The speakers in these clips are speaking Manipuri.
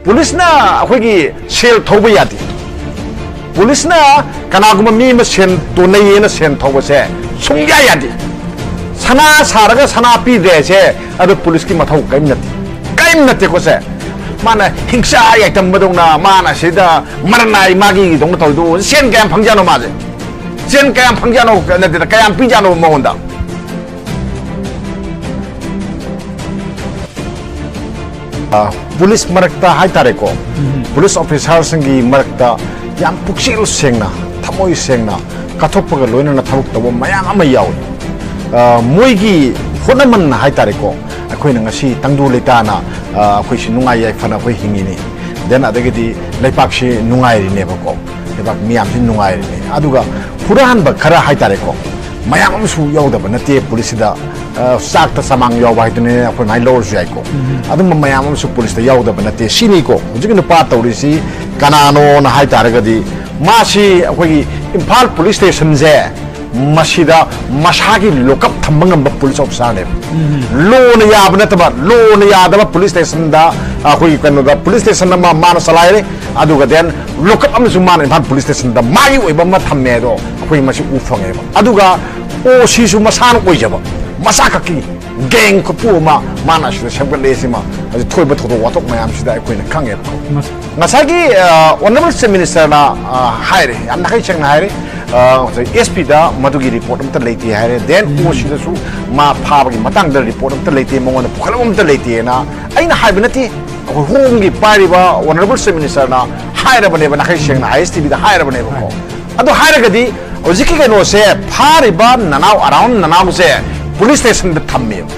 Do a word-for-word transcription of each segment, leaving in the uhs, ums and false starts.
ꯄꯨꯂꯤꯁꯅ ꯑꯩꯈꯣꯏꯒꯤ ꯁꯦꯜ ꯊꯧꯕ ꯌꯥꯗꯦ꯫ ꯄꯨꯂꯤꯁꯅ ꯀꯅꯥꯒꯨꯝꯕ ꯃꯤ ꯑꯃ ꯁꯦꯟ ꯇꯣꯟꯅꯩꯌꯦꯅ ꯁꯦꯟ ꯊꯧꯕꯁꯦ ꯁꯨꯡꯌꯥ ꯌꯥꯗꯦ꯫ ꯁꯅꯥ ꯁꯥꯔꯒ ꯁꯅꯥ ꯄꯤꯗ꯭ꯔꯦ ꯍꯥꯏꯁꯦ, ꯑꯗꯨ ꯄꯨꯂꯤꯁꯀꯤ ꯃꯊꯧ ꯀꯔꯤꯝ ꯅꯠꯇꯦ, ꯀꯔꯤꯝ ꯅꯠꯇꯦꯀꯣ ꯁꯦ꯫ ꯃꯥꯅ ꯍꯤꯡꯁꯥ ꯌꯥꯏꯇꯝꯕꯗꯧꯅ ꯃꯥꯅ ꯁꯤꯗ ꯃꯔꯅꯥꯏ ꯃꯥꯒꯤꯗꯧꯅ ꯇꯧꯔꯤꯗꯣ ꯁꯦꯟ ꯀꯌꯥꯝ ꯐꯪꯖꯥꯠꯅꯣ ꯃꯥꯁꯦ? ꯁꯦꯟ ꯀꯌꯥꯝ ꯐꯪꯖꯥꯠꯅꯣ? ꯅꯠꯇꯦꯗ, ꯀꯌꯥꯝ ꯄꯤꯖꯥꯠꯅꯣ ꯃꯉꯣꯟꯗ? ꯑ, ꯄꯨꯂꯤꯁ ꯃꯔꯛꯇ ꯍꯥꯏꯇꯥꯔꯦꯀꯣ, ꯄꯨꯂꯤꯁ ꯑꯣꯐꯤꯁꯥꯔꯁꯤꯡꯒꯤ ꯃꯔꯛꯇ ꯌꯥꯝ ꯄꯨꯛꯆꯦꯜ ꯁꯦꯡꯅ, ꯊꯃꯣꯏ ꯁꯦꯡꯅ ꯀꯠꯊꯣꯛꯄꯒ ꯂꯣꯏꯅꯅ ꯊꯕꯛ ꯇꯧꯕ ꯃꯌꯥꯝ ꯑꯃ ꯌꯥꯎꯏ꯫ ꯑ, ꯃꯣꯏꯒꯤ ꯍꯣꯠꯅꯃꯟ ꯍꯥꯏꯇꯥꯔꯦꯀꯣ, ꯑꯩꯈꯣꯏꯅ ꯉꯁꯤ ꯇꯪꯗꯨ ꯂꯩꯇꯥꯅ, ꯑ, ꯑꯩꯈꯣꯏꯁꯤ ꯅꯨꯡꯉꯥꯏ ꯌꯥꯏꯐꯅ ꯑꯩꯈꯣꯏ ꯍꯤꯡꯉꯤꯅꯤ꯫ Then ꯑꯗꯒꯤꯗꯤ ꯂꯩꯄꯥꯛꯁꯤ ꯅꯨꯡꯉꯥꯏꯔꯤꯅꯦꯕꯀꯣ, ꯂꯩꯕꯥꯛ ꯃꯤꯌꯥꯝꯁꯤ ꯅꯨꯡꯉꯥꯏꯔꯤꯅꯤ꯫ ꯑꯗꯨꯒ ꯍꯨꯔꯥꯟꯕ ꯈꯔ ꯍꯥꯏꯇꯥꯔꯦꯀꯣ, ꯃꯌꯥꯝ ꯑꯃꯁꯨ ꯌꯥꯎꯗꯕ ꯅꯠꯇꯦ ꯄꯨꯂꯤꯁꯁꯤꯗ꯫ ꯑ, ꯆꯥꯛꯇ ꯆꯃꯥꯡ ꯌꯥꯎꯕ ꯍꯥꯏꯗꯨꯅꯦ ꯑꯩꯈꯣꯏ ꯑꯗꯨꯃꯥꯏꯅ ꯂꯧꯔꯁꯨ ꯌꯥꯏꯀꯣ꯫ ꯑꯗꯨꯝꯕ ꯃꯌꯥꯝ ꯑꯃꯁꯨ ꯄꯨꯂꯤꯁꯇ ꯌꯥꯎꯗꯕ ꯅꯠꯇꯦ ꯁꯤꯅꯤꯀꯣ꯫ ꯍꯧꯖꯤꯛꯀꯤ ꯅꯨꯄꯥ ꯇꯧꯔꯤꯁꯤ ꯀꯅꯥꯅꯣꯅ ꯍꯥꯏ ꯇꯥꯔꯒꯗꯤ, ꯃꯥꯁꯤ ꯑꯩꯈꯣꯏꯒꯤ ꯏꯝꯐꯥꯜ ꯄꯨꯂꯤꯁ ꯁ꯭ꯇꯦꯁꯟꯁꯦ, ꯃꯁꯤꯗ ꯃꯁꯥꯒꯤ ꯂꯣꯀꯞ ꯊꯝꯕ ꯉꯝꯕ ꯄꯨꯂꯤꯁ ꯑꯣꯐꯤꯁꯥꯔꯅꯦꯕ꯫ ꯂꯣꯅ ꯌꯥꯕ ꯅꯠꯇꯕ, ꯂꯣꯅ ꯌꯥꯗꯕ ꯄꯨꯂꯤꯁ ꯁ꯭ꯇꯦꯁꯟꯗ, ꯑꯩꯈꯣꯏꯒꯤ ꯀꯩꯅꯣꯗ ꯄꯨꯂꯤꯁ ꯁ꯭ꯇꯦꯁꯟ ꯑꯃ ꯃꯥꯅ ꯆꯂꯥꯏꯔꯦ, ꯑꯗꯨꯒ then ꯂꯣꯀꯞ ꯑꯃꯁꯨ ꯃꯥꯅ ꯏꯝꯐꯥꯜ ꯄꯨꯂꯤꯁ ꯁ꯭ꯇꯦꯁꯟꯗ ꯃꯥꯒꯤ ꯑꯣꯏꯕ ꯑꯃ ꯊꯝꯃꯦ꯫ ꯑꯗꯣ ꯑꯩꯈꯣꯏ ꯃꯁꯤ ꯎ ꯐꯪꯉꯦꯕ꯫ ꯑꯗꯨꯒ ꯑꯣ ꯁꯤꯁꯨ ꯃꯁꯥꯅ ꯑꯣꯏꯖꯕ, ꯃꯁꯥ ꯈꯛꯀꯤ ꯒꯦꯡ ꯀꯥꯡꯕꯨ ꯑꯃ ꯃꯥꯅ ꯑꯁꯤꯗ ꯁꯦꯝꯒꯠꯂꯦ꯫ ꯁꯤꯃ ꯍꯧꯖꯤꯛ ꯊꯣꯛꯏꯕ ꯊꯧꯗꯣꯛ ꯋꯥꯊꯣꯛ ꯃꯌꯥꯝꯁꯤꯗ ꯑꯩꯈꯣꯏꯅ ꯈꯪꯉꯦꯕ꯫ ꯉꯁꯥꯏꯒꯤ ꯑꯣꯅꯔꯦꯕꯜ ꯆꯤꯐ ꯃꯤꯅꯤꯁꯇꯔꯅ ꯍꯥꯏꯔꯦ, ꯌꯥꯝ ꯅꯥꯈꯩ ꯁꯦꯡꯅ ꯍꯥꯏꯔꯦ, ꯑꯦꯁ ꯄꯤꯗ ꯃꯗꯨꯒꯤ ꯔꯤꯄꯣꯔꯠ ꯑꯃꯠꯇ ꯂꯩꯇꯦ ꯍꯥꯏꯔꯦ꯫ Then ꯑꯣ ꯁꯤꯗꯁꯨ ꯃꯥ ꯐꯥꯕꯒꯤ ꯃꯇꯥꯡꯗ ꯔꯤꯄꯣꯔꯠ ꯑꯃꯠꯇ ꯂꯩꯇꯦ, ꯃꯉꯣꯟꯗ ꯄꯨꯈꯠꯂꯝꯕ ꯑꯃꯠꯇ ꯂꯩꯇꯦꯅ ꯑꯩꯅ ꯍꯥꯏꯕ ꯅꯠꯇꯦ꯫ ꯑꯩꯈꯣꯏ ꯍꯣꯝꯒꯤ ꯄꯥꯏꯔꯤꯕ ꯑꯣꯅꯔꯦꯕꯜ ꯆꯤꯐ ꯃꯤꯅꯤꯁꯇꯔꯅ ꯍꯥꯏꯔꯕꯅꯦꯕ, ꯅꯥꯈꯩ ꯁꯦꯡꯅ ꯑꯥꯏ ꯑꯦꯁ ꯇꯤ ꯚꯤꯗ ꯍꯥꯏꯔꯕꯅꯦꯕꯀꯣ꯫ ꯑꯗꯨ ꯍꯥꯏꯔꯒꯗꯤ ꯍꯧꯖꯤꯛꯀꯤ ꯀꯩꯅꯣꯁꯦ, ꯐꯥꯔꯤꯕ ꯅꯅꯥꯎ, ꯑꯔꯥꯎꯟ ꯅꯅꯥꯎꯁꯦ ꯄꯨꯂꯤꯁ ꯁ꯭ꯇꯦꯁꯟꯗ ꯊꯝꯃꯦꯕ꯫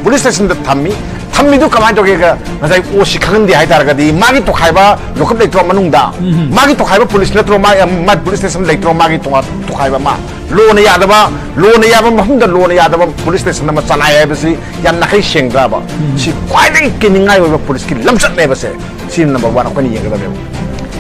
ꯄꯨꯂꯤꯁ ꯁ꯭ꯇꯦꯁꯟꯗ ꯊꯝꯃꯤ꯫ ꯊꯝꯃꯤꯗꯨ ꯀꯃꯥꯏꯅ ꯇꯧꯒꯦꯒ, ꯉꯁꯥꯏ ꯑꯣ ꯁꯤ ꯈꯪꯍꯟꯗꯦ ꯍꯥꯏꯇꯥꯔꯒꯗꯤ, ꯃꯥꯒꯤ ꯇꯣꯈꯥꯏꯕ ꯂꯣꯀꯞ ꯂꯩꯇ꯭ꯔꯣ ꯃꯅꯨꯡꯗ? ꯃꯥꯒꯤ ꯇꯣꯈꯥꯏꯕ ꯄꯨꯂꯤꯁ ꯅꯠꯇ꯭ꯔꯣ? ꯃꯥ, ꯃꯥ ꯄꯨꯂꯤꯁ ꯁ꯭ꯇꯦꯁꯟ ꯂꯩꯇ꯭ꯔꯣ? ꯃꯥꯒꯤ ꯇꯣꯉꯥꯟ ꯇꯣꯈꯥꯏꯕ ꯑꯃ, ꯂꯣꯅ ꯌꯥꯗꯕ, ꯂꯣꯅ ꯌꯥꯕ ꯃꯐꯝꯗ ꯂꯣꯅ ꯌꯥꯗꯕ ꯄꯨꯂꯤꯁ ꯁ꯭ꯇꯦꯁꯟ ꯑꯃ ꯆꯂꯥꯏ ꯍꯥꯏꯕꯁꯤ ꯌꯥꯝ ꯅꯥꯈꯩ ꯁꯦꯡꯗ꯭ꯔꯕ? ꯁꯤ ꯈ꯭ꯋꯥꯏꯗꯒꯤ ꯀꯤꯅꯤꯡꯉꯥꯏ ꯑꯣꯏꯕ ꯄꯨꯂꯤꯁꯀꯤ ꯂꯝꯆꯠꯅꯦꯕꯁꯦ꯫ ꯁꯤ number one ꯑꯩꯈꯣꯏꯅ ꯌꯦꯡꯒꯗꯕꯅꯦꯕ꯫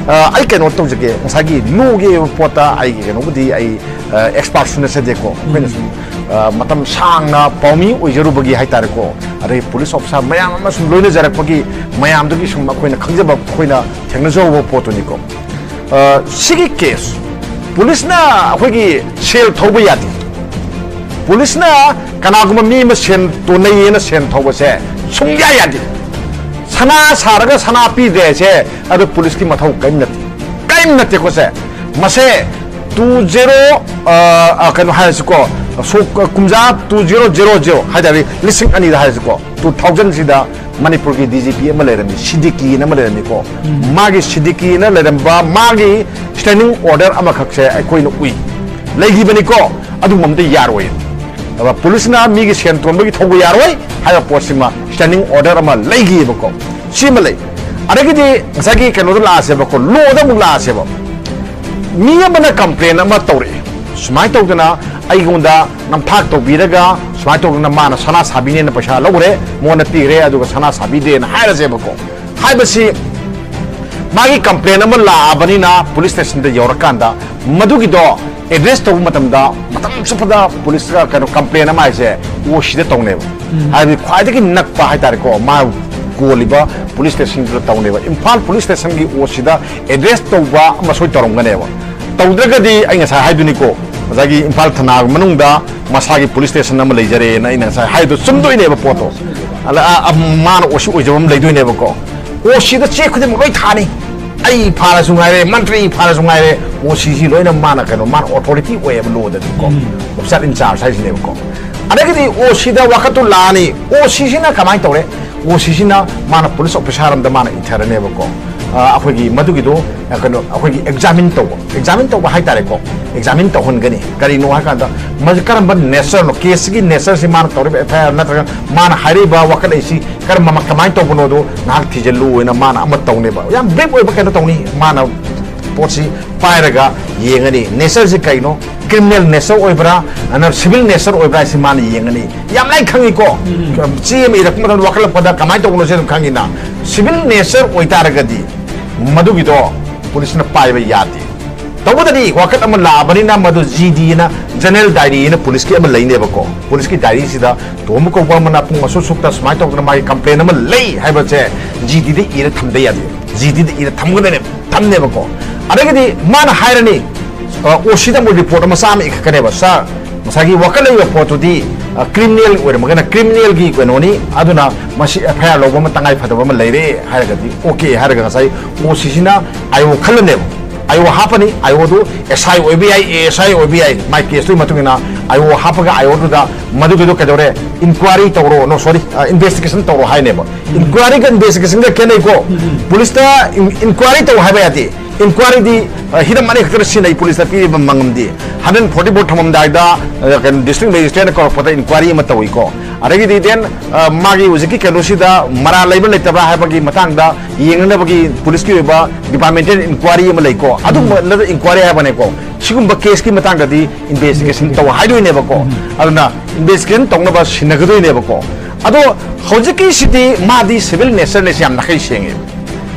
ꯑ, ꯑꯩ ꯀꯩꯅꯣ ꯇꯧꯖꯒꯦ, ꯉꯁꯥꯏꯒꯤ ꯂꯣꯒꯤ ꯑꯣꯏꯕ ꯄꯣꯠꯇ ꯑꯩꯒꯤ ꯀꯩꯅꯣꯕꯨꯗꯤ ꯑꯩ, ꯑ, ꯑꯦꯛꯁꯄꯥꯔꯠꯁꯨ ꯅꯠꯆꯗꯦꯀꯣ꯫ ꯑꯩꯈꯣꯏꯅ ꯁꯨꯝ ꯑ, ꯃꯇꯝ ꯁꯥꯡꯅ ꯄꯥꯎꯃꯤ ꯑꯣꯏꯖꯔꯨꯕꯒꯤ ꯍꯥꯏꯇꯥꯔꯦꯀꯣ, ꯑꯗꯒꯤ ꯄꯨꯂꯤꯁ ꯑꯣꯐꯤꯁꯥꯔ ꯃꯌꯥꯝ ꯑꯃ ꯁꯨꯝ ꯂꯣꯏꯅꯖꯔꯛꯄꯒꯤ ꯃꯌꯥꯝꯗꯨꯒꯤ ꯁꯨꯝ ꯑꯩꯈꯣꯏꯅ ꯈꯪꯖꯕ, ꯑꯩꯈꯣꯏꯅ ꯊꯦꯡꯅꯖꯍꯧꯕ ꯄꯣꯠꯇꯨꯅꯤꯀꯣ꯫ ꯑ, ꯁꯤꯒꯤ ꯀꯦꯁ, ꯄꯨꯂꯤꯁꯅ ꯑꯩꯈꯣꯏꯒꯤ ꯁꯦꯜ ꯊꯧꯕ ꯌꯥꯗꯦ꯫ ꯄꯨꯂꯤꯁꯅ ꯀꯅꯥꯒꯨꯝꯕ ꯃꯤ ꯑꯃ ꯁꯦꯟ ꯇꯣꯟꯅꯩꯌꯦꯅ ꯁꯦꯟ ꯊꯧꯕꯁꯦ ꯁꯨꯡꯌꯥ ꯌꯥꯗꯦ꯫ ꯁꯅꯥ ꯁꯥꯔꯒ ꯁꯅꯥ ꯄꯤꯗ꯭ꯔꯦ ꯍꯥꯏꯁꯦ, ꯑꯗꯨ ꯄꯨꯂꯤꯁꯀꯤ ꯃꯊꯧ ꯀꯔꯤꯝ ꯅꯠꯇꯦ, ꯀꯔꯤꯝ ꯅꯠꯇꯦꯀꯣ ꯁꯦ꯫ ꯃꯁꯦ ꯇꯨ ꯖꯦꯔꯣ, ꯑ, ꯑ, ꯀꯩꯅꯣ ꯍꯥꯏꯔꯁꯤꯀꯣ, ꯁꯣꯛ, ꯀꯨꯝꯖꯥ ꯇꯨ ꯖꯦꯔꯣ ꯖꯦꯔꯣ ꯖꯦꯔꯣ ꯍꯥꯏꯇꯥꯔꯦ, ꯂꯤꯁꯤꯡ ꯑꯅꯤꯗ ꯍꯥꯏꯔꯁꯤꯀꯣ, ꯇꯨ ꯊꯥꯎꯖꯟꯁꯤꯗ ꯃꯅꯤꯄꯨꯔꯒꯤ ꯗꯤ ꯖꯤ ꯄꯤ ꯑꯃ ꯂꯩꯔꯝꯃꯤ, ꯁꯤꯗꯤꯀꯤꯅ ꯑꯃ ꯂꯩꯔꯝꯃꯤꯀꯣ꯫ ꯃꯥꯒꯤ ꯁꯤꯗꯤꯀꯤꯅ ꯂꯩꯔꯝꯕ, ꯃꯥꯒꯤ ꯁ꯭ꯇꯦꯟꯗꯤꯡ ꯑꯣꯔꯗꯔ ꯑꯃꯈꯛꯁꯦ ꯑꯩꯈꯣꯏꯅ ꯎꯏ, ꯂꯩꯈꯤꯕꯅꯤꯀꯣ꯫ ꯑꯗꯨꯒꯨꯝꯕ ꯑꯝꯇ ꯌꯥꯔꯣꯏ꯫ ꯑꯗꯨꯒ ꯄꯨꯂꯤꯁꯅ ꯃꯤꯒꯤ ꯁꯦꯟ ꯇꯣꯟꯕꯒꯤ ꯊꯧꯕ ꯌꯥꯔꯣꯏ ꯍꯥꯏꯕ ꯄꯣꯠꯁꯤꯃ ꯁ꯭ꯇꯦꯟꯗꯤꯡ ꯑꯣꯔꯗꯔ ꯑꯃ ꯂꯩꯈꯤꯕꯀꯣ꯫ ꯁꯤꯃ ꯂꯩ꯫ ꯑꯗꯒꯤꯗꯤ ꯉꯁꯥꯏꯒꯤ ꯀꯩꯅꯣꯗ ꯂꯥꯛꯑꯁꯦꯕꯀꯣ, ꯂꯣꯗ ꯑꯃꯨꯛ ꯂꯥꯛꯑꯁꯦꯕ꯫ ꯃꯤ ꯑꯃꯅ ꯀꯝꯄ꯭ꯂꯦꯟ ꯑꯃ ꯇꯧꯔꯛꯑꯦ, ꯁꯨꯃꯥꯏꯅ ꯇꯧꯗꯅ ꯑꯩꯉꯣꯟꯗ ꯅꯝꯊꯥꯛ ꯇꯧꯕꯤꯔꯒ, ꯁꯨꯃꯥꯏꯅ ꯇꯧꯗꯅ ꯃꯥꯅ ꯁꯅꯥ ꯁꯥꯕꯤꯅꯦꯅ ꯄꯩꯁꯥ ꯂꯧꯈ꯭ꯔꯦ, ꯃꯉꯣꯟꯗ ꯄꯤꯈ꯭ꯔꯦ, ꯑꯗꯨꯒ ꯁꯅꯥ ꯁꯥꯕꯤꯗꯦꯅ ꯍꯥꯏꯔꯁꯦꯕꯀꯣ꯫ ꯍꯥꯏꯕꯁꯤ ꯃꯥꯒꯤ ꯀꯝꯄ꯭ꯂꯦꯟ ꯑꯃ ꯂꯥꯛꯑꯕꯅꯤꯅ ꯄꯨꯂꯤꯁ ꯁ꯭ꯇꯦꯁꯟꯗ ꯌꯧꯔꯀꯥꯟꯗ ꯃꯗꯨꯒꯤꯗꯣ ꯑꯦꯗ꯭ꯔꯦꯁ ꯇꯧꯕ ꯃꯇꯝꯗ, ꯃꯇꯝ ꯆꯨꯞꯄꯗ ꯄꯨꯂꯤꯁꯀ ꯀꯩꯅꯣ ꯀꯝꯄ꯭ꯂꯦꯟ ꯑꯃ ꯍꯥꯏꯁꯦ ꯑꯣ ꯁꯤꯗ ꯇꯧꯅꯦꯕ꯫ ꯍꯥꯏꯕꯗꯤ ꯈ꯭ꯋꯥꯏꯗꯒꯤ ꯅꯛꯄ ꯍꯥꯏꯇꯥꯔꯦꯀꯣ, ꯃꯥ ꯀꯣꯜꯂꯤꯕ ꯄꯨꯂꯤꯁ ꯁ꯭ꯇꯦꯁꯟꯗꯨꯗ ꯇꯧꯅꯦꯕ꯫ ꯏꯝꯐꯥꯜ ꯄꯨꯂꯤꯁ ꯁ꯭ꯇꯦꯁꯟꯒꯤ ꯑꯣ ꯁꯤꯗ ꯑꯦꯗ꯭ꯔꯦꯁ ꯇꯧꯕ ꯑꯃ ꯁꯣꯏ ꯇꯧꯔꯝꯒꯅꯦꯕ꯫ ꯇꯧꯗ꯭ꯔꯒꯗꯤ ꯑꯩ ꯉꯁꯥꯏ ꯍꯥꯏꯗꯨꯅꯤꯀꯣ, ꯉꯁꯥꯏꯒꯤ ꯏꯝꯐꯥꯜ ꯊꯅꯥ ꯃꯅꯨꯡꯗ ꯃꯁꯥꯒꯤ ꯄꯨꯂꯤꯁ ꯁ꯭ꯇꯦꯁꯟ ꯑꯃ ꯂꯩꯖꯔꯦꯅ ꯑꯩꯅ ꯉꯁꯥꯏ ꯍꯥꯏꯗꯣ ꯆꯨꯝꯗꯣꯏꯅꯦꯕ ꯄꯣꯠꯇꯣ꯫ ꯑꯗ, ꯑ, ꯑ, ꯃꯥꯅ ꯑꯣ ꯁꯤ ꯑꯣꯏꯖꯕ ꯑꯃ ꯂꯩꯗꯣꯏꯅꯦꯕꯀꯣ꯫ ꯑꯣ ꯁꯤꯗ ꯆꯦ ꯈꯨꯗꯤꯡꯃꯛ ꯂꯣꯏ ꯊꯥꯅꯤ꯫ ꯑꯩ ꯐꯥꯔꯁꯨ ꯉꯥꯏꯔꯦ, ꯃꯟꯇ꯭ꯔꯤ ꯐꯥꯔꯁꯨ ꯉꯥꯏꯔꯦ, ꯑꯣ ꯁꯤꯁꯤ ꯂꯣꯏꯅ ꯃꯥꯅ ꯀꯩꯅꯣ, ꯃꯥꯅ ꯑꯣꯊꯣꯔꯤꯇꯤ ꯑꯣꯏꯌꯦꯕ ꯂꯣꯗꯗꯤ ꯀꯣ꯫ ꯑꯣꯐꯤꯁꯥꯔ ꯏꯟ ꯆꯥꯔꯖ ꯍꯥꯏꯁꯤꯅꯦꯕꯀꯣ꯫ ꯑꯗꯒꯤꯗꯤ ꯑꯣ ꯁꯤꯗ ꯋꯥꯀꯠꯇꯨ ꯂꯥꯛꯑꯅꯤ꯫ ꯑꯣ ꯁꯤꯁꯤꯅ ꯀꯃꯥꯏꯅ ꯇꯧꯔꯦ? ꯑꯣ ꯁꯤꯁꯤꯅ ꯃꯥꯅ ꯄꯨꯂꯤꯁ ꯑꯣꯐꯤꯁꯥꯔ ꯑꯃꯗ ꯃꯥꯅ ꯏꯊꯔꯅꯦꯕꯀꯣ꯫ ꯑ, ꯑꯩꯈꯣꯏꯒꯤ ꯃꯗꯨꯒꯤꯗꯣ, ꯑ, ꯀꯩꯅꯣ, ꯑꯩꯈꯣꯏꯒꯤ ꯑꯦꯛꯖꯥꯃꯤꯟ ꯇꯧꯕ, ꯑꯦꯛꯖꯥꯃꯤꯟ ꯇꯧꯕ ꯍꯥꯏꯇꯥꯔꯦꯀꯣ꯫ ꯑꯦꯛꯖꯥꯃꯤꯟ ꯇꯧꯍꯟꯒꯅꯤ꯫ ꯀꯔꯤꯅꯣ ꯍꯥꯏ ꯀꯥꯟꯗ, ꯃꯁꯤ ꯀꯔꯝꯕ ꯅꯦꯆꯔꯅꯣ, ꯀꯦꯁꯁꯤꯒꯤ ꯅꯦꯆꯔꯁꯤ, ꯃꯥꯅ ꯇꯧꯔꯤꯕ ꯑꯦꯐ ꯑꯥꯏ ꯑꯥꯔ ꯅꯠꯇ꯭ꯔꯒ ꯃꯥꯅ ꯍꯥꯏꯔꯛꯏꯕ ꯋꯥꯀꯠꯂꯛꯏꯁꯤ ꯀꯔꯝꯕ, ꯀꯃꯥꯏꯅ ꯇꯧꯕꯅꯣꯗꯣ ꯉꯥꯏꯍꯥꯛ ꯊꯤꯖꯤꯜꯂꯨ ꯍꯥꯏꯅ ꯃꯥꯅ ꯑꯃ ꯇꯧꯅꯦꯕ꯫ ꯌꯥꯝ ꯕ꯭ꯔꯤꯐ ꯑꯣꯏꯕ ꯀꯩꯅꯣ ꯇꯧꯅꯤ꯫ ꯃꯥꯅ ꯄꯣꯠꯁꯤ ꯄꯥꯏꯔꯒ ꯌꯦꯡꯉꯅꯤ, ꯅꯦꯆꯔꯁꯤ ꯀꯩꯅꯣ, ꯀ꯭ꯔꯤꯃꯤꯅꯦꯜ ꯅꯦꯆꯔ ꯑꯣꯏꯕ꯭ꯔꯥ, ꯑꯗꯨꯅ ꯁꯤꯚꯤꯜ ꯅꯦꯆꯔ ꯑꯣꯏꯕ꯭ꯔꯥ ꯍꯥꯏꯁꯤ ꯃꯥꯅ ꯌꯦꯡꯉꯅꯤ꯫ ꯌꯥꯝ ꯂꯥꯏ ꯈꯪꯉꯤꯀꯣ꯫ ꯆꯦ ꯑꯃ ꯏꯔꯛꯄ ꯃꯇꯝꯗ, ꯋꯥꯈꯠꯂꯛꯄꯗ ꯀꯃꯥꯏꯅ ꯇꯧꯕꯅꯣꯁꯦ ꯑꯗꯨꯝ ꯈꯪꯉꯤꯅ꯫ ꯁꯤꯚꯤꯜ ꯅꯦꯆꯔ ꯑꯣꯏꯇꯥꯔꯒꯗꯤ ꯃꯗꯨꯒꯤꯗꯣ ꯄꯨꯂꯤꯁꯅ ꯄꯥꯏꯕ ꯌꯥꯗꯦ꯫ ꯇꯧꯕꯗꯗꯤ ꯋꯥꯀꯠ ꯑꯃ ꯂꯥꯛꯑꯕꯅꯤꯅ ꯃꯗꯨ ꯖꯤ ꯗꯤ ꯑꯅ, ꯖꯦꯅꯔꯦꯜ ꯗꯥꯏꯔꯤ ꯑꯅ ꯄꯨꯂꯤꯁꯀꯤ ꯑꯃ ꯂꯩꯅꯦꯕꯀꯣ꯫ ꯄꯨꯂꯤꯁꯀꯤ ꯗꯥꯏꯔꯤꯁꯤꯗ ꯇꯣꯝꯕ ꯀꯧꯕ ꯑꯃꯅ ꯄꯨꯡ ꯑꯁꯨꯛ ꯁꯨꯛꯇ ꯁꯨꯃꯥꯏꯅ ꯇꯧꯗꯅ ꯃꯥꯒꯤ ꯀꯝꯄ꯭ꯂꯦꯟ ꯑꯃ ꯂꯩ ꯍꯥꯏꯕꯁꯦ ꯖꯤ ꯗꯤꯗ ꯏꯔ ꯊꯝꯗ ꯌꯥꯗꯦ꯫ ꯖꯤ ꯗꯤꯗ ꯏꯔ ꯊꯝꯒꯗꯅꯦ, ꯊꯝꯅꯦꯕꯀꯣ꯫ ꯑꯗꯒꯤꯗꯤ ꯃꯥꯅ ꯍꯥꯏꯔꯅꯤ, ꯑꯣ ꯁꯤꯗ ꯑꯃꯨꯛ ꯔꯤꯄꯣꯔꯠ ꯃꯆꯥ ꯑꯃ ꯏꯈꯠꯀꯅꯦꯕ, "ꯁꯥꯔ, ꯉꯁꯥꯏꯒꯤ ꯋꯥꯀꯠ ꯂꯩꯕ ꯄꯣꯠꯇꯨꯗꯤ ꯀ꯭ꯔꯤꯃꯤꯅꯦꯜ ꯑꯣꯏꯔꯝꯃꯒꯅ ꯀ꯭ꯔꯤꯃꯤꯅꯦꯜꯒꯤ ꯀꯩꯅꯣꯅꯤ, ꯑꯗꯨꯅ ꯃꯁꯤ ꯑꯦꯐ ꯑꯥꯏ ꯑꯥꯔ ꯂꯧꯕ ꯑꯃ ꯇꯉꯥꯏ ꯐꯗꯕ ꯑꯃ ꯂꯩꯔꯦ" ꯍꯥꯏꯔꯒꯗꯤ ꯑꯣꯀꯦ ꯍꯥꯏꯔꯒ ꯉꯁꯥꯏ ꯑꯣ ꯁꯤꯁꯤꯅ ꯑꯥꯏ ꯑꯣ ꯈꯜꯂꯅꯦꯕ꯫ ꯑꯥꯏ ꯑꯣ ꯍꯥꯞꯄꯅꯤ, ꯑꯥꯏ ꯑꯣꯗꯨ ꯑꯦꯁ ꯑꯥꯏ ꯑꯣꯏꯕ ꯌꯥꯏ, ꯑꯦ ꯑꯦꯁ ꯑꯥꯏ ꯑꯣꯏꯕ ꯌꯥꯏ, ꯃꯥꯏ ꯀꯦꯁꯇꯨꯒꯤ ꯃꯇꯨꯡ ꯏꯟꯅ ꯑꯥꯏ ꯑꯣ ꯍꯥꯞꯄꯒ ꯑꯥꯏ ꯑꯣꯗꯨꯗ ꯃꯗꯨꯒꯤꯗꯣ ꯀꯩꯗꯧꯔꯦ, ꯏꯟꯀ꯭ꯋꯥꯏꯔꯤ ꯇꯧꯔꯣ, ꯅꯣ ꯁꯣꯔꯤ, ꯏꯟꯚꯦꯁꯇꯤꯒꯦꯁꯟ ꯇꯧꯔꯣ ꯍꯥꯏꯅꯦꯕ꯫ ꯏꯟꯀ꯭ꯋꯥꯏꯔꯤꯒ ꯏꯟꯚꯦꯁꯇꯤꯒꯦꯁꯟꯒ ꯈꯦꯠꯅꯩꯀꯣ꯫ ꯄꯨꯂꯤꯁꯇ ꯏꯟꯀ꯭ꯋꯥꯏꯔꯤ ꯇꯧ ꯍꯥꯏꯕ ꯌꯥꯗꯦ꯫ ꯏꯟꯀ꯭ꯋꯥꯏꯔꯤꯗꯤ ꯑ, ꯍꯤꯔꯝ ꯑꯅꯤ ꯈꯛꯇꯅ ꯁꯤꯖꯤꯟꯅꯩ ꯄꯨꯂꯤꯁꯅ ꯄꯤꯔꯤꯕ ꯃꯉꯝꯗꯤ꯫ ꯍꯟꯗ꯭ꯔꯦꯠ ꯐꯣꯔꯇꯤ ꯐꯣꯔ ꯊꯝꯃꯝꯗꯥꯏꯗ, ꯑ, ꯀꯩꯅꯣ, ꯗꯤꯁꯇ꯭ꯔꯤꯛ ꯃꯦꯖꯤꯁꯇ꯭ꯔꯦꯠꯅ ꯀꯧꯔꯛꯄꯗ ꯏꯟꯀ꯭ꯋꯥꯏꯔꯤ ꯑꯃ ꯇꯧꯏꯀꯣ꯫ ꯑꯗꯒꯤꯗꯤ ꯗꯦꯟ, ꯑ, ꯃꯥꯒꯤ ꯍꯧꯖꯤꯛꯀꯤ ꯀꯩꯅꯣꯁꯤꯗ ꯃꯔꯥꯜ ꯂꯩꯕ ꯂꯩꯇꯕ꯭ꯔꯥ ꯍꯥꯏꯕꯒꯤ ꯃꯇꯥꯡꯗ ꯌꯦꯡꯅꯅꯕꯒꯤ ꯄꯨꯂꯤꯁꯀꯤ ꯑꯣꯏꯕ ꯗꯤꯄꯥꯔꯠꯃꯦꯟꯇꯦꯜ ꯏꯟꯀ꯭ꯋꯥꯏꯔꯤ ꯑꯃ ꯂꯩꯀꯣ꯫ ꯑꯗꯨꯒꯨꯝꯕ ꯅꯠꯇ꯭ꯔ ꯏꯟꯀ꯭ꯋꯥꯏꯔꯤ ꯍꯥꯏꯕꯅꯦꯀꯣ꯫ ꯁꯤꯒꯨꯝꯕ ꯀꯦꯁꯀꯤ ꯃꯇꯥꯡꯗꯗꯤ ꯏꯟꯚꯦꯁꯇꯤꯒꯦꯁꯟ ꯇꯧ ꯍꯥꯏꯗꯣꯏꯅꯦꯕꯀꯣ꯫ ꯑꯗꯨꯅ ꯏꯟꯚꯦꯁꯇꯤꯒꯦꯁꯟ ꯇꯧꯅꯕ ꯁꯤꯟꯅꯒꯗꯣꯏꯅꯦꯕꯀꯣ꯫ ꯑꯗꯣ ꯍꯧꯖꯤꯛꯀꯤꯁꯤꯗꯤ ꯃꯥꯗꯤ ꯁꯤꯚꯤꯜ ꯅꯦꯆꯔꯅꯦꯁꯤ ꯌꯥꯝ ꯅꯥꯈꯩ ꯁꯦꯡꯉꯦ꯫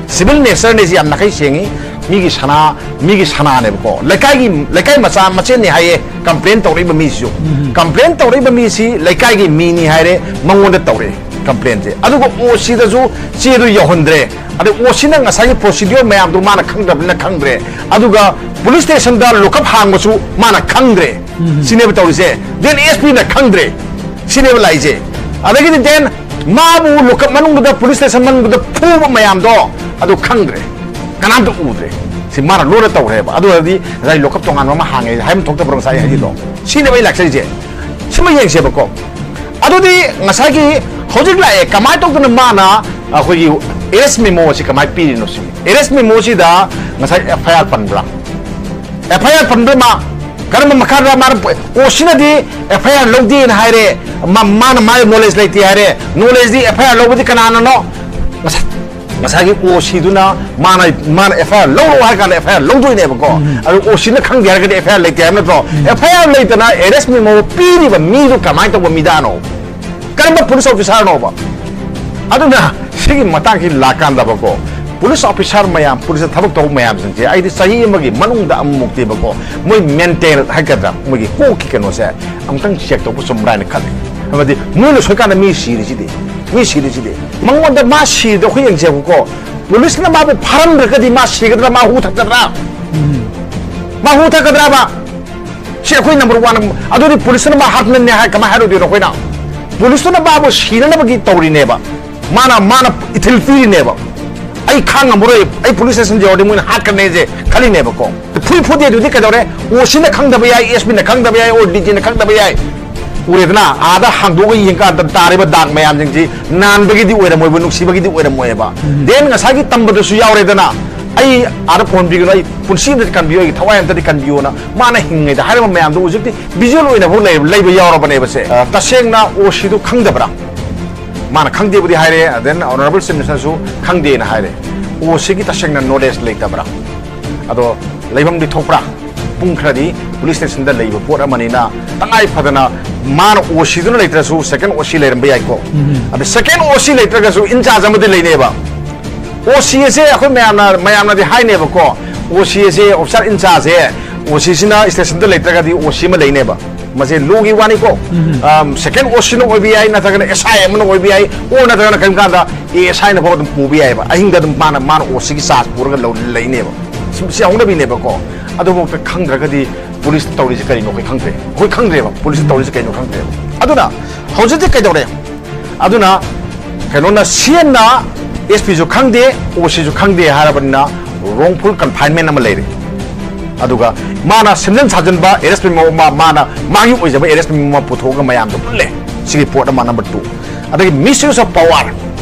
ꯁꯤꯚꯤꯜ ꯅꯦꯆꯔꯅꯦꯁꯤ ꯌꯥꯝ ꯅꯥꯈꯩ ꯁꯦꯡꯉꯤ꯫ ꯃꯤꯒꯤ ꯁꯅꯥ, ꯃꯤꯒꯤ ꯁꯅꯥꯅꯦꯕꯀꯣ꯫ ꯂꯩꯀꯥꯏꯒꯤ, ꯂꯩꯀꯥꯏ ꯃꯆꯥ ꯃꯆꯦꯅꯤ ꯍꯥꯏꯌꯦ ꯀꯝꯄ꯭ꯂꯦꯟ ꯇꯧꯔꯛꯏꯕ ꯃꯤꯁꯤꯁꯨ꯫ ꯀꯝꯄ꯭ꯂꯦꯟ ꯇꯧꯔꯛꯏꯕ ꯃꯤꯁꯤ ꯂꯩꯀꯥꯏꯒꯤ ꯃꯤꯅꯤ ꯍꯥꯏꯔꯦ, ꯃꯉꯣꯟꯗ ꯇꯧꯔꯛꯑꯦ ꯀꯝꯄ꯭ꯂꯦꯟꯁꯦ꯫ ꯑꯗꯨꯒ ꯑꯣ ꯁꯤꯗꯁꯨ ꯆꯦꯗꯨ ꯌꯧꯍꯟꯗ꯭ꯔꯦ꯫ ꯑꯗꯩ ꯑꯣ ꯁꯤꯅ ꯉꯁꯥꯏꯒꯤ ꯄ꯭ꯔꯣꯁꯤꯗ꯭ꯌꯨꯔ ꯃꯌꯥꯝꯗꯨ ꯃꯥꯅ ꯈꯪꯗ꯭ꯔꯕꯅꯤꯅ ꯈꯪꯗ꯭ꯔꯦ꯫ ꯑꯗꯨꯒ ꯄꯨꯂꯤꯁ ꯁ꯭ꯇꯦꯁꯟꯗ ꯂꯣꯀꯞ ꯍꯥꯡꯕꯁꯨ ꯃꯥꯅ ꯈꯪꯗ꯭ꯔꯦ꯫ ꯁꯤꯅꯦꯕ ꯇꯧꯔꯤꯁꯦ꯫ ꯗꯦꯟ ꯑꯦꯁ ꯄꯤꯅ ꯈꯪꯗ꯭ꯔꯦ꯫ ꯁꯤꯅꯦꯕ ꯂꯥꯛꯏꯁꯦ꯫ ꯑꯗꯒꯤꯗꯤ ꯗꯦꯟ ꯃꯥꯕꯨ ꯂꯣꯀꯞ ꯃꯅꯨꯡꯗꯨꯗ, ꯄꯨꯂꯤꯁ ꯁ꯭ꯇꯦꯁꯟ ꯃꯅꯨꯡꯗꯨꯗ ꯐꯨꯕ ꯃꯌꯥꯝꯗꯣ ꯑꯗꯨ ꯈꯪꯗ꯭ꯔꯦ꯫ ꯀꯅꯥꯝꯇ ꯎꯗ꯭ꯔꯦ꯫ ꯁꯤ ꯃꯥꯅ ꯂꯣꯟꯅ ꯇꯧꯈ꯭ꯔꯦꯕ꯫ ꯑꯗꯨ ꯑꯣꯏꯔꯗꯤ ꯉꯁꯥꯏ ꯂꯣꯀꯞ ꯇꯣꯉꯥꯟꯕ ꯑꯃ ꯍꯥꯡꯉꯦ ꯍꯥꯏꯕ ꯊꯣꯛꯇꯕ꯭ꯔꯣ ꯉꯁꯥꯏ ꯍꯥꯏꯒꯤꯗꯣ? ꯁꯤꯅꯦꯕ ꯑꯩ ꯂꯥꯛꯆꯔꯤꯁꯦ꯫ ꯁꯤꯃ ꯌꯦꯡꯁꯦꯕꯀꯣ꯫ ꯑꯗꯨꯗꯤ ꯉꯁꯥꯏꯒꯤ ꯍꯧꯖꯤꯛ ꯂꯥꯛꯑꯦ, ꯀꯃꯥꯏꯅ ꯇꯧꯗꯅ ꯃꯥꯅ ꯑꯩꯈꯣꯏꯒꯤ ꯑꯦꯔꯦꯁ ꯃꯦꯃꯣ ꯑꯁꯤ ꯀꯃꯥꯏꯅ ꯄꯤꯔꯤꯅꯣ ꯁꯤꯅꯤ꯫ ꯑꯦꯔꯦꯁ ꯃꯦꯃꯣꯁꯤꯗ ꯉꯁꯥꯏ ꯑꯦꯐ ꯑꯥꯏ ꯑꯥꯔ ꯄꯟꯕ꯭ꯔꯥ? ꯑꯦꯐ ꯑꯥꯏ ꯑꯥꯔ ꯄꯟꯕ꯭ꯔꯥ ꯃꯥ? ꯀꯔꯝꯕ ꯃꯈꯥꯗ ꯃꯥꯅ, ꯑꯣ ꯁꯤꯅꯗꯤ ꯑꯦꯐ ꯑꯥꯏ ꯑꯥꯔ ꯂꯧꯗꯦꯅ ꯍꯥꯏꯔꯦ, ꯃꯥ-, ꯃꯥꯅ ꯃꯥꯒꯤ ꯅꯣꯂꯦꯖ ꯂꯩꯇꯦ ꯍꯥꯏꯔꯦ꯫ ꯅꯣꯂꯦꯖꯇꯤ ꯑꯦꯐ ꯑꯥꯏ ꯑꯥꯔ ꯂꯧꯕꯗꯤ ꯀꯅꯥꯅꯅꯣ? ꯉꯁꯥꯏ, ꯉꯁꯥꯏꯒꯤ ꯑꯣ ꯁꯤꯗꯨꯅ ꯃꯥꯅ, ꯃꯥꯅ ꯑꯦꯐ ꯑꯥꯏ ꯑꯥꯔ ꯂꯧꯔꯣ ꯍꯥꯏ ꯀꯥꯟꯗ ꯑꯦꯐ ꯑꯥꯏ ꯑꯥꯔ ꯂꯧꯗꯣꯏꯅꯦꯕꯀꯣ꯫ ꯑꯗꯨ ꯑꯣ ꯁꯤꯅ ꯈꯪꯗꯦ ꯍꯥꯏꯔꯒꯗꯤ ꯑꯦꯐ ꯑꯥꯏ ꯑꯥꯔ ꯂꯩꯇꯦ ꯍꯥꯏꯕ ꯅꯠꯇ꯭ꯔꯣ? ꯑꯦꯐ ꯑꯥꯏ ꯑꯥꯔ ꯂꯩꯇꯅ ꯑꯦꯔꯦꯁ ꯃꯦꯃꯣ ꯄꯤꯔꯤꯕ ꯃꯤꯗꯨ ꯀꯃꯥꯏꯅ ꯇꯧꯕ ꯃꯤꯗꯥꯅꯣ? ꯀꯔꯝꯕ ꯄꯨꯂꯤꯁ ꯑꯣꯐꯤꯁꯥꯔꯅꯣꯕ? ꯑꯗꯨꯅ ꯁꯤꯒꯤ ꯃꯇꯥꯡꯁꯤ ꯂꯥꯛꯀꯥꯟꯗꯕꯀꯣ, ꯄꯨꯂꯤꯁ ꯑꯣꯐꯤꯁꯥꯔ ꯃꯌꯥꯝ, ꯄꯨꯂꯤꯁꯇ ꯊꯕꯛ ꯇꯧꯕ ꯃꯌꯥꯝꯁꯤꯡꯁꯦ, ꯑꯩꯗꯤ ꯆꯍꯤ ꯑꯃꯒꯤ ꯃꯅꯨꯡꯗ ꯑꯃꯨꯛꯇꯦꯕꯀꯣ, ꯃꯣꯏ ꯃꯦꯟꯇꯦꯜ ꯍꯥꯏꯒꯗ꯭ꯔꯥ, ꯃꯣꯏꯒꯤ ꯀꯣꯛꯀꯤ ꯀꯩꯅꯣꯁꯦ ꯑꯃꯨꯛꯇꯪ ꯆꯦꯛ ꯇꯧꯕ ꯆꯨꯝꯕ꯭ꯔꯥ ꯍꯥꯏꯅ ꯈꯜꯂꯤ꯫ ꯑꯃꯗꯤ ꯃꯣꯏꯅ ꯁꯣꯏꯀꯥꯟꯗ ꯃꯤ ꯁꯤꯔꯤꯁꯤꯗꯤ, ꯃꯤ ꯁꯤꯔꯤꯁꯤꯗꯤ, ꯃꯉꯣꯟꯗ ꯃꯥ ꯁꯤꯔꯤꯗꯣ ꯑꯩꯈꯣꯏ ꯌꯦꯡꯖꯦꯕꯀꯣ, ꯄꯨꯂꯤꯁꯅ ꯃꯥꯕꯨ ꯐꯥꯔꯝꯗ꯭ꯔꯒꯗꯤ ꯃꯥ ꯁꯤꯒꯗ꯭ꯔꯥ, ꯃꯥ ꯍꯨ ꯊꯛꯀꯗ꯭ꯔꯥ? ꯃꯥ ꯍꯨ ꯊꯛꯀꯗ꯭ꯔꯥꯕ? ꯁꯤ ꯑꯩꯈꯣꯏ ꯅꯝꯕꯔ ꯋꯥꯟ꯫ ꯑꯗꯨꯗꯤ ꯄꯨꯂꯤꯁꯅ ꯃꯥ ꯍꯥꯠꯅꯅꯤ ꯍꯥꯏ ꯀꯃꯥꯏꯅ ꯍꯥꯏꯔꯨꯗꯣꯏꯅꯣ ꯑꯩꯈꯣꯏꯅ? ꯄꯨꯂꯤꯁꯇꯨꯅ ꯃꯥꯕꯨ ꯁꯤꯅꯅꯕꯒꯤ ꯇꯧꯔꯤꯅꯦꯕ꯫ ꯃꯥꯅ, ꯃꯥꯅ ꯏꯊꯤꯜ ꯄꯤꯔꯤꯅꯦꯕ꯫ "ꯑꯩ ꯈꯥꯡ ꯉꯝꯃꯔꯣꯏ, ꯑꯩ ꯄꯨꯂꯤꯁ ꯁ꯭ꯇꯦꯁꯟ ꯌꯧꯔꯗꯤ ꯃꯣꯏꯅ ꯍꯥꯠꯀꯅꯤꯁꯦ" ꯈꯜꯂꯤꯅꯦꯕꯀꯣ꯫ ꯐꯨꯏ ꯐꯨꯗꯦ ꯑꯗꯨꯗꯤ ꯀꯩꯗꯧꯔꯦ? ꯑꯣ ꯁꯤꯅ ꯈꯪꯗꯕ ꯌꯥꯏ, ꯑꯦꯁ ꯄꯤꯅ ꯈꯪꯗꯕ ꯌꯥꯏ, ꯑꯣ ꯗꯤ ꯖꯤꯅ ꯈꯪꯗꯕ ꯌꯥꯏ꯫ ꯎꯔꯦꯗꯅ, ꯑꯥꯗ ꯍꯥꯡꯗꯣꯛꯑꯒ ꯌꯦꯡꯀꯥꯟꯗ ꯇꯥꯔꯤꯕ ꯗꯥꯛ ꯃꯌꯥꯝꯁꯤꯡꯁꯤ ꯅꯥꯟꯕꯒꯤꯗꯤ ꯑꯣꯏꯔꯝꯃꯣꯏꯕ, ꯅꯨꯡꯁꯤꯕꯒꯤꯗꯤ ꯑꯣꯏꯔꯝꯃꯣꯏꯕ꯫ ꯎꯝ꯫ ꯗꯦꯟ ꯉꯁꯥꯏꯒꯤ ꯇꯝꯕꯗꯁꯨ ꯌꯥꯎꯔꯦꯗꯅ, "ꯑꯩ ꯑꯥꯗ ꯄꯨꯍꯟꯕꯤꯒꯅꯨ, ꯑꯩ ꯄꯨꯟꯁꯤ ꯑꯃꯗꯗꯤ ꯀꯟꯕꯤꯌꯨ, ꯑꯩꯒꯤ ꯊꯋꯥꯏ ꯑꯝꯇꯗꯤ ꯀꯟꯕꯤꯌꯨꯅ" ꯃꯥꯅ ꯍꯤꯡꯉꯩꯗ ꯍꯥꯏꯔꯝꯕ ꯃꯌꯥꯝꯗꯣ ꯍꯧꯖꯤꯛꯇꯤ ꯚꯤꯖꯨꯋꯦꯜ ꯑꯣꯏꯅ ꯐꯥꯎ ꯂꯩ-, ꯂꯩꯕ ꯌꯥꯎꯔꯕꯅꯦꯕꯁꯦ꯫ ꯑ, ꯇꯁꯦꯡꯅ ꯑꯣ ꯁꯤꯗꯨ ꯈꯪꯗꯕ꯭ꯔꯥ? ꯃꯥꯅ ꯈꯪꯗꯦꯕꯨꯗꯤ ꯍꯥꯏꯔꯦ, then Honourable Chief Minister ꯁꯨ ꯈꯪꯗꯦꯅ ꯍꯥꯏꯔꯦ꯫ ꯑꯣ ꯁꯤꯒꯤ ꯇꯁꯦꯡꯅ ꯅꯣꯂꯦꯖ ꯂꯩꯇꯕ꯭ꯔꯥ? ꯑꯗꯣ ꯂꯩꯐꯝꯗꯤ ꯊꯣꯛꯄ꯭ꯔꯥ? ꯄꯨꯡ ꯈꯔꯗꯤ ꯄꯨꯂꯤꯁ ꯁ꯭ꯇꯦꯁꯟꯗ ꯂꯩꯕ ꯄꯣꯠ ꯑꯃꯅꯤꯅ, ꯇꯉꯥꯏ ꯐꯗꯅ ꯃꯥꯅ ꯑꯣ ꯁꯤꯗꯨꯅ ꯂꯩꯇ꯭ꯔꯁꯨ ꯁꯦꯀꯦꯟ ꯑꯣ ꯁꯤ ꯂꯩꯔꯝꯕ ꯌꯥꯏꯀꯣ꯫ ꯎꯝ꯫ ꯑꯗ ꯁꯦꯀꯦꯟ ꯑꯣ ꯁꯤ ꯂꯩꯇ꯭ꯔꯒꯁꯨ ꯏꯟꯆꯥꯔꯖ ꯑꯃꯗꯤ ꯂꯩꯅꯦꯕ꯫ ꯑꯣ ꯁꯤ ꯑꯁꯦ ꯑꯩꯈꯣꯏ ꯃꯌꯥꯝꯅ, ꯃꯌꯥꯝꯅꯗꯤ ꯍꯥꯏꯅꯦꯕꯀꯣ, ꯑꯣ ꯁꯤ ꯑꯁꯦ, ꯑꯣꯐꯤꯁꯥꯔ ꯏꯟꯆꯥꯔꯖꯁꯦ, ꯑꯣ ꯁꯤ ꯁꯤꯅ ꯁ꯭ꯇꯦꯁꯟꯗ ꯂꯩꯇ꯭ꯔꯒꯗꯤ ꯑꯣ ꯁꯤ ꯑꯃ ꯂꯩꯅꯦꯕ꯫ ꯃꯁꯦ ꯂꯣꯒꯤ ꯋꯥꯅꯤꯀꯣ꯫ ꯎꯝ꯫ ꯑꯝ, ꯁꯦꯀꯦꯟ ꯑꯣ ꯁꯤꯅ ꯑꯣꯏꯕ ꯌꯥꯏ, ꯅꯠꯇ꯭ꯔꯒꯅ ꯑꯦꯁ ꯑꯥꯏ ꯑꯃꯅ ꯑꯣꯏꯕ ꯌꯥꯏ, ꯑꯣ ꯅꯠꯇ꯭ꯔꯒꯅ ꯀꯔꯤꯒꯨꯝꯕ ꯀꯥꯟꯗ ꯑꯦ ꯑꯦꯁ ꯑꯥꯏꯅ ꯐꯥꯎ ꯑꯗꯨꯝ ꯄꯨꯕ ꯌꯥꯏꯑꯕ꯫ ꯑꯍꯤꯡꯗ ꯑꯗꯨꯝ ꯃꯥꯅ, ꯃꯥꯅ ꯑꯣ ꯁꯤꯒꯤ ꯆꯥꯔꯖ ꯄꯨꯔꯒ ꯂꯧ-, ꯂꯩꯅꯦꯕ꯫ ꯁꯤ, ꯁꯤ ꯍꯧꯅꯕꯤꯅꯦꯕꯀꯣ꯫ ꯑꯗꯨꯐꯥꯎꯗ ꯈꯪꯗ꯭ꯔꯒꯗꯤ ꯄꯨꯂꯤꯁ ꯇꯧꯔꯤꯁꯦ ꯀꯔꯤꯅꯣ ꯑꯩꯈꯣꯏ ꯈꯪꯗ꯭ꯔꯦ꯫ ꯑꯩꯈꯣꯏ ꯈꯪꯗ꯭ꯔꯦꯕ ꯄꯨꯂꯤꯁ ꯇꯧꯔꯤꯁꯦ ꯀꯩꯅꯣ ꯈꯪꯗ꯭ꯔꯦꯕ꯫ ꯑꯗꯨꯅ ꯍꯧꯖꯤꯛꯇꯤ ꯀꯩꯗꯧꯔꯦ? ꯑꯗꯨꯅ ꯀꯩꯅꯣꯅ, ꯁꯤ ꯑꯦꯝꯅ ꯑꯦꯁ ꯄꯤꯁꯨ ꯈꯪꯗꯦ, ꯑꯣ ꯁꯤꯁꯨ ꯈꯪꯗꯦ ꯍꯥꯏꯔꯕꯅꯤꯅ wrongful confinement ꯑꯃ ꯂꯩꯔꯦ꯫ ꯑꯗꯨꯒ ꯃꯥꯅ ꯁꯦꯝꯖꯤꯟ ꯁꯥꯖꯤꯟꯕ ꯑꯦꯔꯦꯁ ꯃꯦꯃꯣ ꯑꯃ, ꯃꯥꯅ ꯃꯥꯒꯤ ꯑꯣꯏꯖꯕ ꯑꯦꯔꯦꯁ ꯃꯦꯃꯣ ꯑꯃ ꯄꯨꯊꯣꯛꯑꯒ ꯃꯌꯥꯝꯗ ꯎꯠꯂꯦ꯫ ꯁꯤꯒꯤ ꯄꯣꯠ ꯑꯃ꯫ ꯅꯝꯕꯔ ꯇꯨ, ꯑꯗꯒꯤ ꯃꯤꯁ ꯌꯨꯁ ꯑꯣꯐ ꯄꯋꯥꯔ,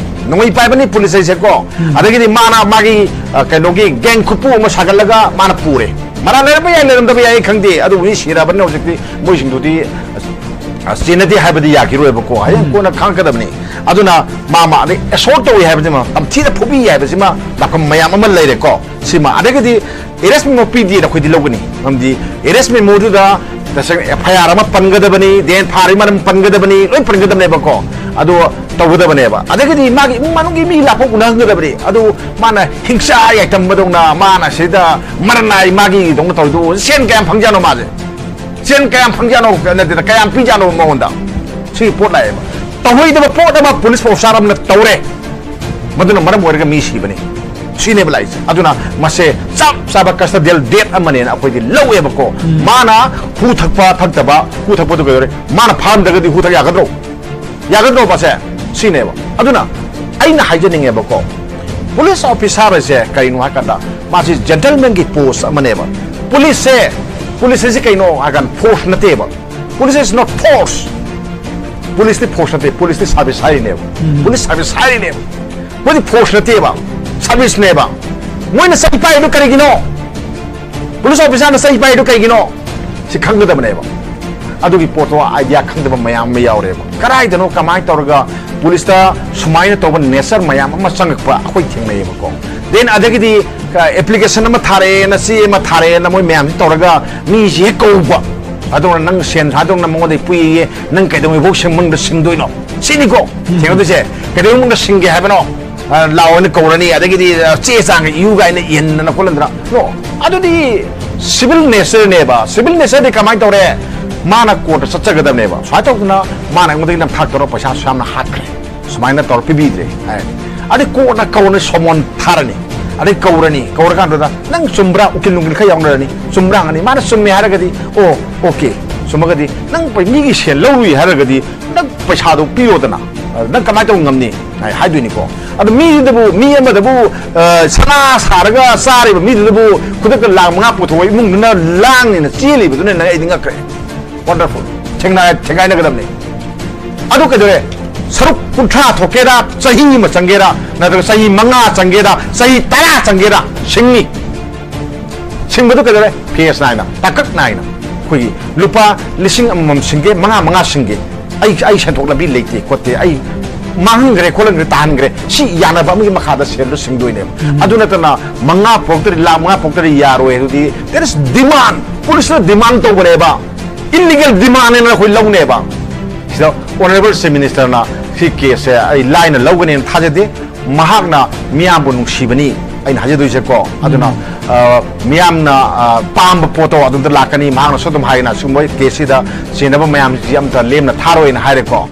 ꯅꯣꯡꯃꯩ ꯄꯥꯏꯕꯅꯤ ꯄꯨꯂꯤꯁ ꯍꯥꯏꯁꯦꯀꯣ꯫ ꯎꯝ꯫ ꯑꯗꯒꯤꯗꯤ ꯃꯥꯅ ꯃꯥꯒꯤ, ꯑ, ꯀꯩꯅꯣꯒꯤ ꯒꯦꯡ ꯈꯨꯠꯄꯨ ꯑꯃ ꯁꯥꯒꯠꯂꯒ ꯃꯥꯅ ꯄꯨꯔꯦ꯫ ꯃꯔꯥꯜ ꯂꯩꯔꯝꯕ ꯌꯥꯏ, ꯂꯩꯔꯝꯗꯕ ꯌꯥꯏ, ꯑꯩ ꯈꯪꯗꯦ꯫ ꯑꯗꯨꯕꯨ ꯃꯤ ꯁꯤꯔꯕꯅꯤꯅ ꯍꯧꯖꯤꯛꯇꯤ ꯃꯣꯏꯁꯤꯡꯗꯨꯗꯤ, ꯑ, ꯆꯦꯟꯅꯗꯦ ꯍꯥꯏꯕꯗꯤ ꯌꯥꯈꯤꯔꯣꯏꯕꯀꯣ꯫ ꯍꯌꯦꯡ ꯎꯝ꯫ ꯀꯣꯟꯅ ꯈꯪꯉꯛꯀꯗꯕꯅꯤ꯫ ꯑꯗꯨꯅ ꯃꯥ, ꯃꯥ ꯑꯗꯩ ꯑꯦꯁꯣꯜꯠ ꯇꯧꯏ ꯍꯥꯏꯕꯁꯤꯃ, ꯇꯝꯊꯤꯅ ꯐꯨꯕꯤ ꯍꯥꯏꯕꯁꯤꯃ ꯂꯥꯛꯐꯝ ꯃꯌꯥꯝ ꯑꯃ ꯂꯩꯔꯦꯀꯣ꯫ ꯁꯤꯃ꯫ ꯑꯗꯒꯤꯗꯤ ꯑꯦꯔꯦꯁ ꯃꯦꯃꯣ ꯄꯤꯗꯦꯅ ꯑꯩꯈꯣꯏꯗꯤ ꯂꯧꯒꯅꯤ꯫ ꯃꯔꯝꯗꯤ ꯑꯦꯔꯦꯁ ꯃꯦꯃꯣꯗꯨꯗ ꯇꯁꯦꯡꯅ ꯑꯦꯐ ꯑꯥꯏ ꯑꯥꯔ ꯑꯃ ꯄꯟꯒꯗꯕꯅꯤ, ꯗꯦꯟ ꯐꯥꯔꯤ ꯃꯔꯝ ꯄꯟꯒꯗꯕꯅꯤ, ꯂꯣꯏ ꯄꯟꯒꯗꯕꯅꯦꯕꯀꯣ꯫ ꯑꯗꯨ ꯇꯧꯒꯗꯕꯅꯦꯕ꯫ ꯑꯗꯒꯤꯗꯤ ꯃꯥꯒꯤ ꯏꯃꯨꯡ ꯃꯅꯨꯡꯒꯤ ꯃꯤ ꯂꯥꯛꯄ ꯎꯅꯍꯟꯒꯗꯕꯅꯤ꯫ ꯑꯗꯨ ꯃꯥꯅ ꯍꯤꯡꯁꯥ ꯌꯥꯏꯇꯝꯕꯗꯧꯅ ꯃꯥꯅ ꯁꯤꯗ ꯃꯔꯅꯥꯏ ꯃꯥꯒꯤꯗꯧꯅ ꯇꯧꯔꯤꯗꯨ ꯁꯦꯟ ꯀꯌꯥꯝ ꯐꯪꯖꯥꯅꯣ ꯃꯥꯁꯦ? ꯁꯦꯟ ꯀꯌꯥꯝ ꯐꯪꯖꯥꯅꯣ? ꯅꯠꯇꯦꯗ, ꯀꯌꯥꯝ ꯄꯤꯖꯥꯅꯣ ꯃꯉꯣꯟꯗ? ꯁꯤꯒꯤ ꯄꯣꯠ ꯂꯥꯛꯑꯦꯕ꯫ ꯇꯧꯍꯩꯗꯕ ꯄꯣꯠ ꯑꯃ ꯄꯨꯂꯤꯁ ꯑꯣꯐꯤꯁꯥꯔ ꯑꯃꯅ ꯇꯧꯔꯦ, ꯃꯗꯨꯅ ꯃꯔꯝ ꯑꯣꯏꯔꯒ ꯃꯤ ꯁꯤꯕꯅꯤ꯫ ꯁꯤꯅꯦꯕ ꯂꯥꯛꯏꯁꯦ꯫ ꯑꯗꯨꯅ ꯃꯁꯦ ꯆꯞ ꯆꯥꯕ ꯀꯁꯇꯗꯤꯌꯦꯜ ꯗꯦꯠ ꯑꯃꯅꯦꯅ ꯑꯩꯈꯣꯏꯗꯤ ꯂꯧꯋꯦꯕꯀꯣ꯫ ꯃꯥꯅ ꯍꯨ ꯊꯛꯄ ꯊꯛꯇꯕ, ꯍꯨ ꯊꯛꯄꯗꯨ ꯀꯩꯗꯧꯔꯦ? ꯃꯥꯅ ꯐꯥꯔꯝꯗ꯭ꯔꯒꯗꯤ ꯍꯨ ꯊꯛ ꯌꯥꯒꯗ꯭ꯔꯣ? ꯌꯥꯒꯗ꯭ꯔꯣ ꯃꯁꯦ? ꯁꯤꯅꯦꯕ꯫ ꯑꯗꯨꯅ ꯑꯩꯅ ꯍꯥꯏꯖꯅꯤꯡꯉꯦꯕꯀꯣ, ꯄꯨꯂꯤꯁ ꯑꯣꯐꯤꯁꯥꯔ ꯑꯁꯦ ꯀꯔꯤꯅꯣ ꯍꯥꯏ ꯀꯥꯟꯗ, ꯃꯥꯁꯤ ꯖꯦꯟꯇꯜꯃꯦꯟꯒꯤ ꯄꯣꯁ ꯑꯃꯅꯦꯕ꯫ ꯄꯨꯂꯤꯁꯁꯦ, ꯄꯨꯂꯤꯁ ꯑꯁꯤ ꯀꯩꯅꯣ ꯍꯥꯏ ꯀꯥꯟꯗ, ꯐꯣꯔꯁ ꯅꯠꯇꯦꯕ꯫ Police is not force꯫ ꯄꯨꯂꯤꯁꯇꯤ ꯐꯣꯔꯁ ꯅꯠꯇꯦ, ꯄꯨꯂꯤꯁꯇꯤ ꯁꯥꯔꯚꯤꯁ ꯍꯥꯏꯔꯤꯅꯦꯕ꯫ ꯄꯨꯂꯤꯁ ꯁꯥꯔꯚꯤꯁ ꯍꯥꯏꯔꯤꯅꯦꯕ꯫ ꯃꯣꯏꯗꯤ ꯐꯣꯔꯁ ꯅꯠꯇꯦꯕ, ꯁꯥꯔꯚꯤꯁꯅꯦꯕ꯫ ꯃꯣꯏꯅ ꯆꯩ ꯄꯥꯏꯔꯤꯗꯨ ꯀꯔꯤꯒꯤꯅꯣ? ꯄꯨꯂꯤꯁ ꯑꯣꯐꯤꯁꯥꯔꯅ ꯆꯩ ꯄꯥꯏꯔꯤꯗꯨ ꯀꯩꯒꯤꯅꯣ? ꯁꯤ ꯈꯪꯒꯗꯕꯅꯦꯕ꯫ ꯑꯗꯨꯒꯤ ꯄꯣꯠꯇꯣ ꯑꯥꯏꯗꯤꯌꯥ ꯈꯪꯗꯕ ꯃꯌꯥꯝ ꯑꯃ ꯌꯥꯎꯔꯦꯕ꯫ ꯀꯗꯥꯏꯗꯅꯣ ꯀꯃꯥꯏꯅ ꯇꯧꯔꯒ ꯄꯨꯂꯤꯁꯇ ꯁꯨꯃꯥꯏꯅ ꯇꯧꯕ ꯅꯦꯆꯔ ꯃꯌꯥꯝ ꯑꯃ ꯆꯪꯉꯛꯄ ꯑꯩꯈꯣꯏ ꯊꯦꯡꯅꯩꯌꯦꯕꯀꯣ꯫ ꯗꯦꯟ ꯑꯗꯒꯤꯗꯤ ꯑꯦꯄ꯭ꯂꯤꯀꯦꯁꯟ ꯑꯃ ꯊꯥꯔꯛꯑꯦꯅ, ꯆꯦ ꯑꯃ ꯊꯥꯔꯛꯑꯦꯅ, ꯃꯣꯏ ꯃꯌꯥꯝꯁꯤ ꯇꯧꯔꯒ ꯃꯤꯁꯤ ꯍꯦꯛ ꯀꯧꯕ꯫ ꯑꯗꯨꯅ ꯅꯪ ꯁꯦꯟ ꯊꯥꯗꯧꯅ ꯃꯉꯣꯟꯗ ꯄꯨꯏꯌꯦ, ꯅꯪ ꯀꯩꯗꯧꯉꯩꯐꯥꯎ ꯁꯦꯟ ꯃꯅꯨꯡꯗ ꯁꯤꯡꯗꯣꯏꯅꯣ? ꯁꯤꯅꯤꯀꯣ ꯊꯦꯡꯅꯗꯣꯏꯁꯦ꯫ ꯀꯩꯗꯧꯉꯩ ꯃꯅꯨꯡꯗ ꯁꯤꯡꯒꯦ ꯍꯥꯏꯕꯅꯣ? ꯑ, ꯂꯥꯛꯑꯣꯅ ꯀꯧꯔꯅꯤ, ꯑꯗꯒꯤꯗꯤ, ꯑ, ꯆꯦ ꯆꯥꯡ ꯏꯌꯨ ꯀꯥꯏꯅ ꯏꯍꯟꯗꯅ ꯈꯣꯠꯍꯟꯗꯅ꯫ ꯅꯣ, ꯑꯗꯨꯗꯤ ꯁꯤꯚꯤꯜ ꯅꯦꯆꯔꯅꯦꯕ꯫ ꯁꯤꯚꯤꯜ ꯅꯦꯆꯔꯗꯤ ꯀꯃꯥꯏꯅ ꯇꯧꯔꯦ? ꯃꯥꯅ ꯀꯣꯔꯠꯇ ꯆꯠꯆꯒꯗꯕꯅꯦꯕ꯫ ꯁꯨꯃꯥꯏꯅ ꯇꯧꯗꯅ ꯃꯥꯅ ꯑꯩꯉꯣꯟꯗꯒꯤ ꯅꯝꯊꯥꯛ ꯇꯧꯔ ꯄꯩꯁꯥꯁꯨ ꯌꯥꯝꯅ ꯍꯥꯠꯈ꯭ꯔꯦ, ꯁꯨꯃꯥꯏꯅ ꯇꯧꯔ ꯄꯤꯕꯤꯗ꯭ꯔꯦ ꯍꯥꯏꯔꯅꯤ꯫ ꯑꯗꯩ ꯀꯣꯔꯠꯅ ꯀꯧꯔꯅꯤ, ꯁꯣꯃꯣꯟ ꯊꯥꯔꯅꯤ, ꯑꯗꯩ ꯀꯧꯔꯅꯤ꯫ ꯀꯧꯔꯀꯥꯟꯗꯨꯗ ꯅꯪ ꯆꯨꯝꯕ꯭ꯔꯥ, ꯎꯀꯤꯜ ꯅꯨꯡꯀꯤꯜ ꯈꯔ ꯌꯥꯎꯅꯔꯅꯤ, ꯆꯨꯝꯕ꯭ꯔꯥ ꯍꯪꯉꯅꯤ꯫ ꯃꯥꯅ ꯆꯨꯝꯃꯦ ꯍꯥꯏꯔꯒꯗꯤ, ꯑꯣ, ꯑꯣꯀꯦ, ꯆꯨꯝꯃꯒꯗꯤ ꯅꯪ ꯃꯤꯒꯤ ꯁꯦꯜ ꯂꯧꯔꯨꯏ ꯍꯥꯏꯔꯒꯗꯤ ꯅꯪ ꯄꯩꯁꯥꯗꯣ ꯄꯤꯔꯣꯗꯅ꯫ ꯑ, ꯅꯪ ꯀꯃꯥꯏꯅ ꯇꯧꯕ ꯉꯝꯅꯤ? ꯍꯥꯏ-, ꯍꯥꯏꯗꯣꯏꯅꯤꯀꯣ꯫ ꯑꯗꯣ ꯃꯤꯗꯨꯗꯕꯨ, ꯃꯤ ꯑꯃꯗꯕꯨ, ꯑ, ꯁꯅꯥ ꯁꯥꯔꯒ ꯆꯥꯔꯤꯕ ꯃꯤꯗꯨꯗꯕꯨ ꯈꯨꯗꯛꯇ ꯂꯥꯛ ꯃꯉꯥ ꯄꯨꯊꯣꯛꯑ ꯏꯃꯨꯡꯗꯨꯅ ꯂꯥꯡꯅꯤꯅ ꯆꯦꯜꯂꯤꯕꯗꯨꯅ ꯅꯪ ꯑꯩꯗꯤ ꯉꯛꯈ꯭ꯔꯦ꯫ ꯋꯟꯗꯔꯐꯨꯜ꯫ ꯊꯦꯡꯅ-, ꯊꯦꯡꯒꯥꯏꯅꯒꯗꯕꯅꯤ꯫ ꯑꯗꯨ ꯀꯩꯗꯧꯔꯦ? ꯁꯔꯨꯛ ꯀꯨꯟꯊ꯭ꯔꯥ ꯊꯣꯛꯀꯦꯔꯥ, ꯆꯍꯤ ꯑꯃ ꯆꯪꯒꯦꯔꯥ, ꯅꯠꯇ꯭ꯔꯒ ꯆꯍꯤ ꯃꯉꯥ ꯆꯪꯒꯦꯔꯥ, ꯆꯍꯤ ꯇꯔꯥ ꯆꯪꯒꯦꯔꯥ, ꯁꯤꯡꯅꯤ꯫ ꯁꯤꯡꯕꯗꯨ ꯀꯩꯗꯧꯔꯦ? ꯐꯦꯁ ꯅꯥꯏꯅ, ꯇꯥꯀꯛ ꯅꯥꯏꯅ꯫ ꯑꯩꯈꯣꯏꯒꯤ ꯂꯨꯄꯥ ꯂꯤꯁꯤꯡ ꯑꯃꯃꯝ ꯁꯤꯡꯒꯦ, ꯃꯉꯥ ꯃꯉꯥ ꯁꯤꯡꯒꯦ, ꯑꯩ, ꯑꯩ ꯁꯦꯟꯊꯣꯛ ꯂꯝꯕꯤ ꯂꯩꯇꯦ ꯈꯣꯠꯇꯦ, ꯑꯩ ꯃꯥꯡꯍꯟꯈ꯭ꯔꯦ ꯈꯣꯠꯍꯟꯈ꯭ꯔꯦ, ꯇꯥꯍꯟꯈ꯭ꯔꯦ, ꯁꯤ ꯌꯥꯅꯕ ꯑꯃꯒꯤ ꯃꯈꯥꯗ ꯁꯦꯜꯗꯣ ꯁꯤꯡꯗꯣꯏꯅꯦꯕ꯫ ꯑꯗꯨ ꯅꯠꯇꯅ ꯃꯉꯥ ꯄꯣꯔꯛꯇ꯭ꯔꯗꯤ, ꯂꯥꯛ ꯃꯉꯥ ꯄꯣꯔꯛꯇ꯭ꯔꯗꯤ ꯌꯥꯔꯣꯏ꯫ ꯑꯗꯨꯗꯤ there is demand, ꯄꯨꯂꯤꯁꯅ ꯗꯤꯃꯥꯟ ꯇꯧꯕꯅꯦꯕ꯫ ꯏꯜꯂꯤꯒꯦꯜ ꯗꯤꯃꯥꯟ ꯍꯥꯏꯅ ꯑꯩꯈꯣꯏ ꯂꯧꯅꯦꯕ꯫ ꯁꯤꯗ ꯑꯣꯅꯔꯦꯕꯜ ꯆꯤꯐ ꯃꯤꯅꯤꯁꯇꯔꯅ ꯁꯤ ꯀꯦꯁꯁꯦ ꯑꯩ ꯂꯥꯏꯅ ꯂꯧꯒꯅꯦꯅ ꯊꯥꯖꯗꯦ꯫ ꯃꯍꯥꯛꯅ ꯃꯤꯌꯥꯝꯕꯨ ꯅꯨꯡꯁꯤꯕꯅꯤ ꯑꯩꯅ ꯍꯥꯏꯖꯗꯣꯏꯁꯦꯀꯣ꯫ ꯑꯗꯨꯅ, ꯎꯝ꯫ ꯑ, ꯃꯤꯌꯥꯝꯅ, ꯑ, ꯄꯥꯝꯕ ꯄꯣꯠꯇꯣ ꯑꯗꯨꯝꯇ ꯂꯥꯛꯀꯅꯤ꯫ ꯃꯍꯥꯛꯅꯁꯨ ꯑꯗꯨꯝ ꯍꯥꯏꯅ ꯁꯤꯒꯨꯝꯕ ꯀꯦꯁꯁꯤꯗ ꯆꯦꯟꯅꯕ ꯃꯌꯥꯝꯁꯤ ꯑꯝꯇ ꯂꯦꯝꯅ ꯊꯥꯔꯣꯏꯅ ꯍꯥꯏꯔꯦꯀꯣ꯫